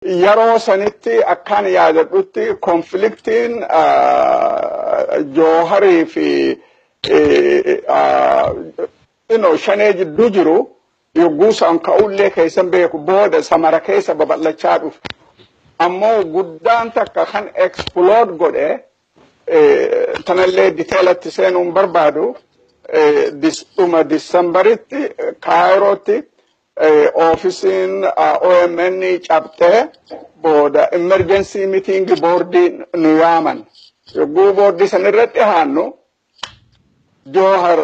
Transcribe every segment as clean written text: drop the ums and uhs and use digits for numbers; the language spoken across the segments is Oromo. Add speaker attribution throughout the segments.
Speaker 1: Yeroo sanitti akkaan yaadadhutti conflictiin Jooharii fi Shanee jidduu jiru yogguu san ka'ullee keessan beeku, booda samara keessa babal'achaa dhufe. Ammoo guddaan takka kan explode godhe, tanallee detailatti seenuun barbaadu, dhuma Decemberitti Kaayirootti oofisiin OMN cabxee booda emergency meeting boordii nu yaaman. Yogguu boordii san irratti dhihaannu, Joohar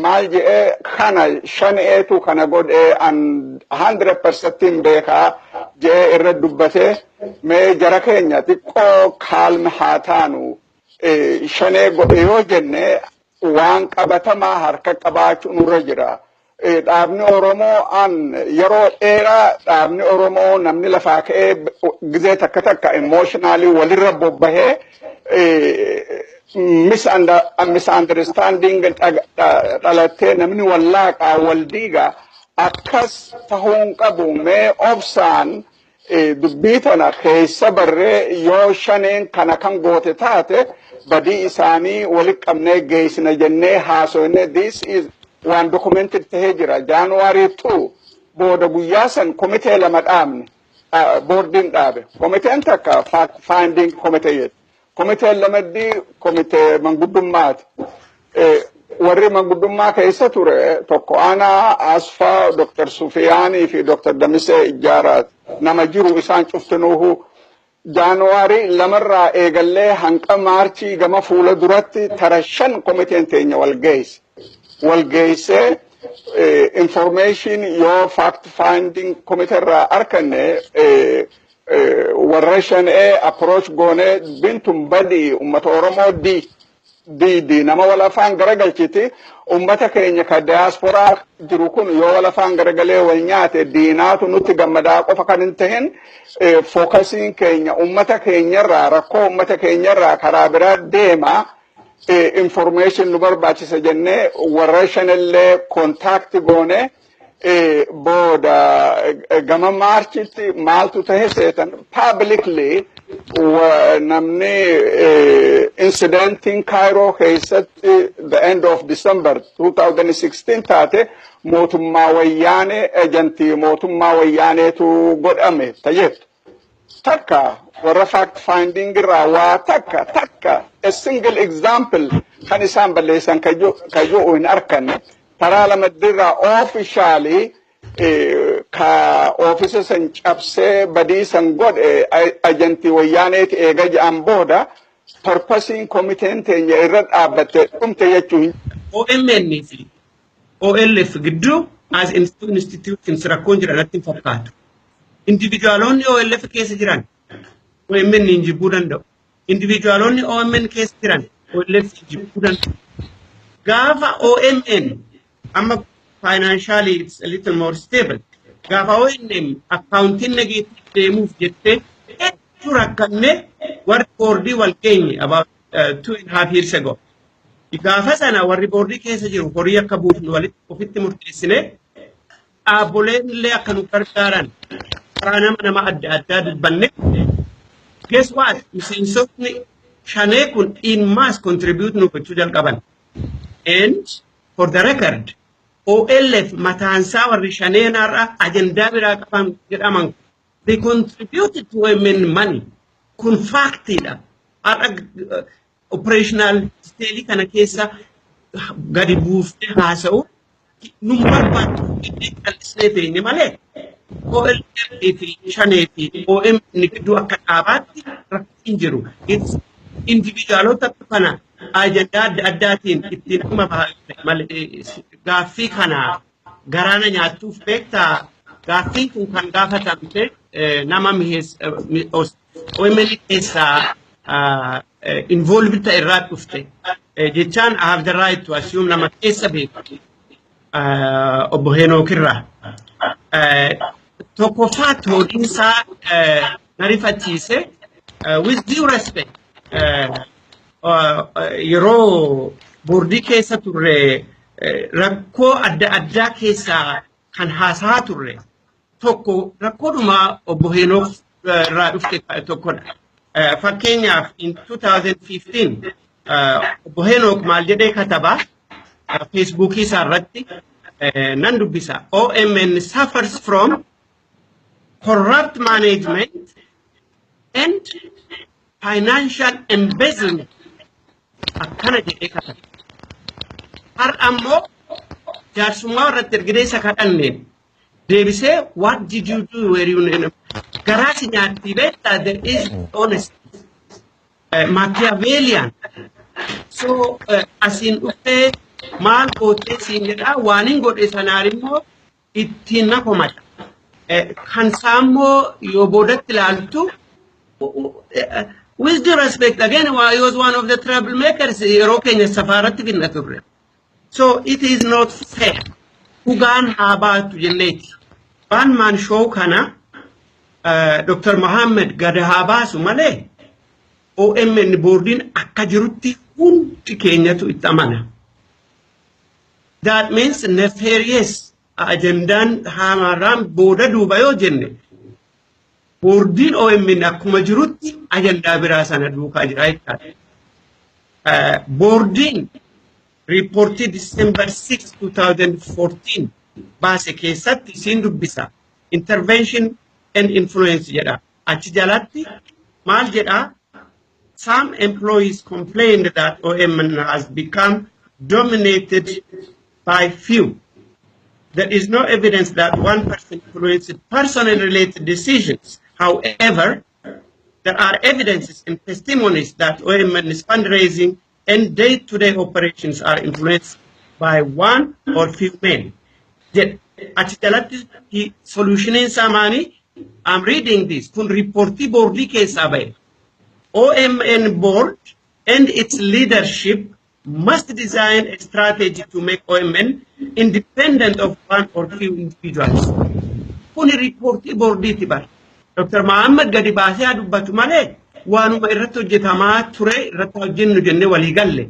Speaker 1: maal jedhee, kana Shaneetu kana godhee an 100% beekaa jedhee irra dubbatee, mee jara keenya xiqqoo calm haa taanu, Shanee godhe yoo jenne waan qabatamaa harka qabaachuu nurra jira. Dhaabni Oromoo an yeroo dheeraa dhaabni Oromoo namni lafaa ka'ee gizee takka takka emotionally walirra bobbahee misunderstanding dhalattee namni wallaaqaa wal diigaa akkas tahuun qabu. Mee obsaan dubbii tana keessa barree, yoo Shaneen kana kan goote taate badii isaanii walitti qabnee geessina jennee haasofne. This is waan documented tahee jira. January 2 booda guyyaa san komitee lama dhaabne, boordiin dhaabe. Komiteen takka fact finding komitee jedhu, komiteen lamaddii komitee manguddummaati. Warri manguddummaa keessa ture tokko ana, Asfaa, Dr. Sufiyaanii fi Dr. Damisee Ijjaaraati. Nama jiru isaan cuftinuuhu. January 2rraa eegallee hanqa Marchii gama fuula duratti tara shan komiteen teenya wal geesse. Wal geessee information yoo fact finding komiteerraa arkanne, warra Shanee approach goonee, bintun badii ummata Oromoo diidi, nama wal afaan garagalchiti, ummata keenya ka diasporaa jiru kun yoo wal afaan garagalee wal nyaate diinaatu nutti gammadaa qofa kan hin tahin, focusiin keenya ummata keenyarraa, rakkoo ummata keenyarraa karaa biraa deema, information nu barbaachisa jennee warra Shanellee contact goone. Booda gama Marchitti maaltu tahe seetan? Publicly namni incidentiin Kaayiroo keessatti the end of December 2016 taate mootummaa Wayyaanee, agentii mootummaa Wayyaaneetu godhame tajettu. Takka warra fact finding irraa waa takka takka, a single example kan isaan balleessan kayyoo hin arkanne. Taraa lamaddirraa officially ka oofisa san cabsee badii san godhe agentii Wayyaaneeti eega jedhan booda purposiin komiteen teenya irra dhaabbatte dhumte jechuu.
Speaker 2: OMN fi OLF gidduu as institutions rakkoon jira natti hin fakkaatu. Individualoonni OLF keessa jiran OMN hin jibbuu danda'u. Individualoonni OMN keessa jiran OLF hin jibbuu danda'u. Gaafa OMN amma financially it's a little more stable. Gaafa OMN accountiin negative deemuuf jettee hedduu rakkanne, warri boordii wal geenye about 2.5 years ago. Gaafa sana warri boordii keessa jiru horii akka buufnu walitti ofitti murteessine, dhaabboleen illee akka nu gargaaran karaa nama adda addaa dubbanne. Guess what? Miseensotni Shanee kun in mass contribute nu gochuu jalqaban. And for the record, OLF mataansaa warri Shaneen har'a ajandaa biraa qaban jedhaman, they contributed to OMN money. Kun factiidha. Har'a operational detailii kana keessa gadi buuftee haasa'u nun barbaadu, callisnee teenye malee OLF fi Shanee fi OMN gidduu akka dhaabaatti rakkoon jiru. Individualota kana ajandaa adda addaatiin ittiin dhimma bahaa malee. Gaaffii kana garaana nyaattuuf beektaa, gaaffiin kun kan gaafatamte nama OMN keessaa involved ta'e irraa dhufte jechaan, I have the right to assume nama keessa beeku obbo Henook irraa. Tokkoffaa, tooniinsaa na rifachiise. With due respect, yeroo boordii keessa turre rakkoo adda addaa keessaa kan haasaa turre tokko rakkoodhuma obbo Henook irraa dhufte tokkodha. Fakkeenyaaf, in 2015 obbo Henook maal jedhee katabaa Feesbuukii isaa irratti nan dubbisa. "OMN suffers from corrupt management and financial embezzlement" akkana jedhee katabe. Har'a ammoo jaarsummaa irratti ergidee isa kadhanneen deebisee, "What did you do where you garaa si nyaatti beektaa?" There is honesty. Machiavellian. So asiin dhuftee maal gootee siin jedhaa, waan hin godhe sanaan immoo ittiin na komata. Kan saammoo yoo boodatti ilaaltu, with due respect again, he was one of the troublemakers yeroo keenya safaaratti finna turre. So it is not fair. Dhugaan haa baatu jenneeti. One man show kana Dr. Mohammed gad haa baasu malee OMN boordiin akka jirutti hundi keenyatu itti amana. That means nefarious ajandaan hamaraan booda duuba yoo jenne, boordiin OMN akkuma jirutti ajandaa biraa sana duukaa jira jechaadha. Boordiin riippoortii December 6, 2014 baase keessatti isiin dubbisa. "Intervention and influence" jedha. Achi jalatti maal jedha? "Some employees complained that OMN has become dominated by few. There is no evidence that one person influenced personally related decisions. However, there are evidences and testimonies that OMN's fundraising and day-to-day operations are influenced by one or few men." Achi jalatti solutioniin isaa maali? I'm reading this. Kun riippoortii boordii keessaa ba'e. "OMN board and its leadership must design a strategy to make OMN independent of one or few individuals." Kuni riippoortii boordiiti bara. Dr. Mohammed gadi baasee haa dubbatu malee waanuma irratti hojjetamaa ture irratti hojjennu jennee walii galle.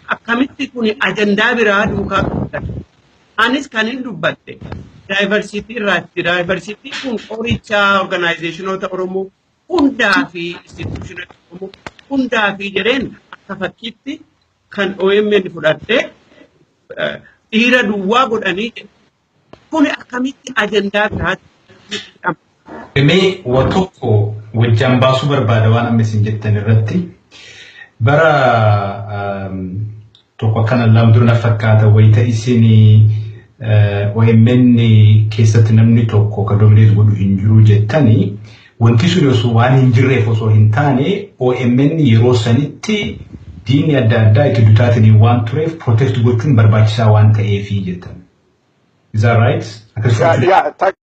Speaker 2: Akkamitti kuni ajandaa biraa duukaa qabatan? Anis kan hin dubbadhe diversity irraatti. Diversity kun qoricha organizationoota Oromoo hundaa fi institutionoota Oromoo hundaa fi jedheen akka fakkiitti kan OMN fudhadhee dhiira duwwaa godhanii jedhe. Kuni akkamitti ajandaa biraatti jedhama?
Speaker 3: Mee wa tokko wajjaan baasuu barbaada waan amma isin jettan irratti. Bara tokko akkana lama dura na fakkaata, wayita isin OMN keessatti namni tokko ka dominate godhu hin jiru jettanii, wanti sun osoo waan hin jirreef osoo hin taane, OMN yeroo sanitti diinni adda addaa itti dutaatiin waan tureef protect gochuun barbaachisaa waan ta'eefi jettan. Is that right?
Speaker 1: Yeah.